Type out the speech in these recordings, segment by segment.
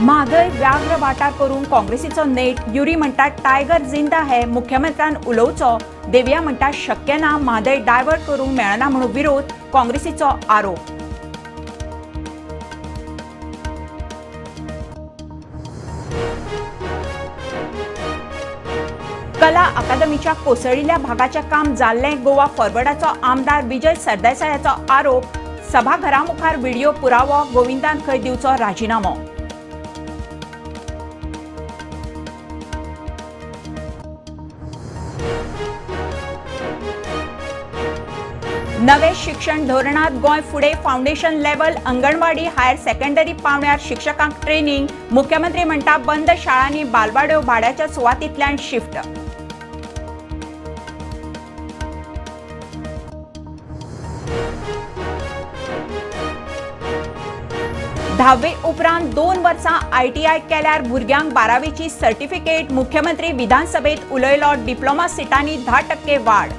म्हादय व्याघ्र वाठार करूंक काँग्रेसीचो नेट. युरी म्हणटा टायगर जिंदा है, मुख्यमंत्र्यान उलोवचो. देविया म्हणटा शक्य ना, म्हादय डायवर्ट करूंक मेळना म्हणून विरोध, काँग्रेसीचो आरोप. कला अकादमीच्या कोसळिल्ल्या भागाचें काम जाल्लें, गोवा फॉरवर्डाचो आमदार विजय सरदेसायाचो आरोप. सभाघरा मुखार व्हिडिओ पुरावो, गोविंदान खंय दिवचो राजिनामो. नवे शिक्षण धोरणात गोंय फुडें, foundation level, anganwadi, higher secondary पावंड्यार शिक्षकांक ट्रेनिंग. मुख्यमंत्री म्हणटा बंद शाळांनी बालवाड्यो भाड्याच्या सुवातींतल्यान शिफ्ट. धावे उपरांत 2 वर्सां आयटीआय केल्यार भुरग्यांक 12वीची सर्टिफिकेट. मुख्यमंत्री विधानसभेत उलयलो, डिप्लोमा सिटांनी 10% वाड.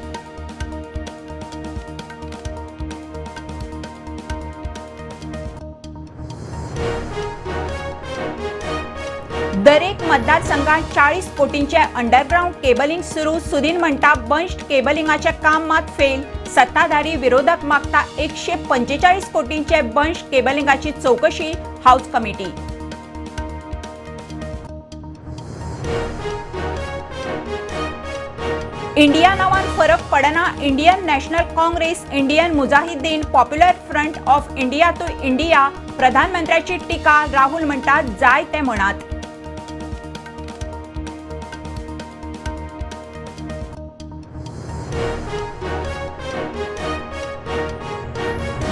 दरेक मतदारसंघात 40 कोटींचे अंडरग्राउंड केबलिंग सुरू. सुदीन म्हणटा बंश्ट केबलिंगाचे काम मात फेल. सत्ताधारी विरोधक मागता 145 कोटींचे बंश्ट केबलिंगाची चौकशी, हाऊस कमिटी. इंडिया नावान फरक पडना. Indian National Congress, Indian Mujahideen, Popular Front of India to India. प्रधानमंत्र्याची टीका, राहुल म्हणतात जाय ते म्हणात.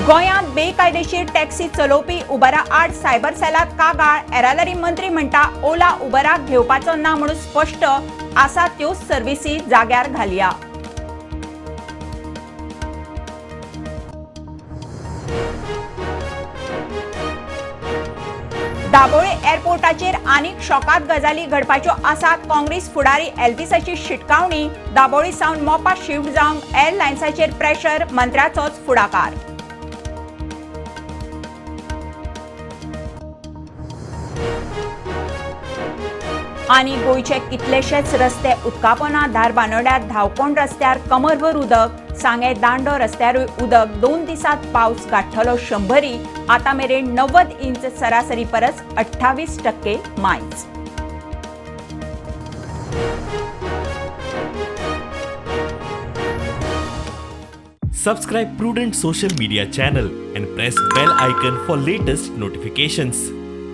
गोंयांत बेकायदेशीर टॅक्सी चलोवपी उबरा आड सायबर सेलात कागाळ. येरादारी मंत्री म्हणटा ओला उबराक घेवपाचो ना म्हणून स्पश्ट आसा, त्यो सर्विसी जाग्यार घालया. दाबोळे एअरपोर्टाचेर आनीक शॉकाद गजाली घडपाच्यो आसात. काँग्रेस फुडारी एल्विसाची शिटकावणी. दाबोळी सावन मोपा शिफ्ट जावंक एअरलायन्साचेर प्रेशर, मंत्र्याचोच फुडाकार. आनी गोंयचे कितलेशेच रस्ते उदकापोना. धारबानोड्यार धांवकोण रस्त्यार कमरभर उदक, सांगे दांडो रस्त्यारूय उदक. 2 दिसांत पावस गांठ्ठलो 100. आतां मेरेन 90 इंच, सरासरी परस 28% मायज. Subscribe Prudent Social Media channel and press bell icon for latest notifications.